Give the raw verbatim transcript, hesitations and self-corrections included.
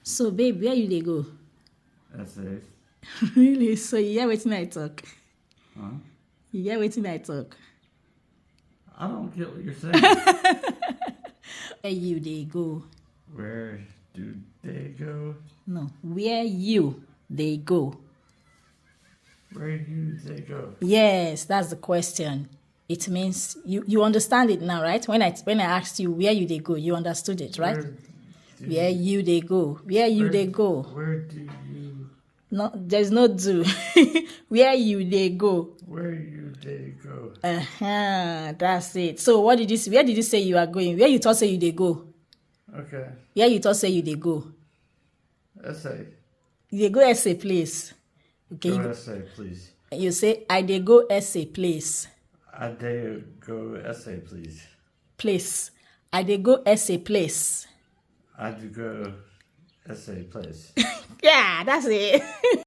So, babe, where you dey go? Essay. Really? So you hear wetin I talk? Huh? You hear wetin I talk? I don't get what you're saying. Where you dey go? Where do they go? No, where you dey go? Where do they go? Yes, that's the question. It means you you understand it now, right? When I when I asked you where you dey go, you understood it, right? Where do Where you dey go? Where you Where- dey go? Where do you? No, there's no do. Where you dey go? Where you they go? Uh-huh, that's it. So what did you say? Where did you say you are going? Where you thought say you dey go? Okay. Where you thought say you dey go? Essay. You dey go essay place. Okay. Go You, essay, please. you say I dey go essay place. I dare go essay, please. Place. I dey go essay place. I do go essay, please. Yeah, that's it.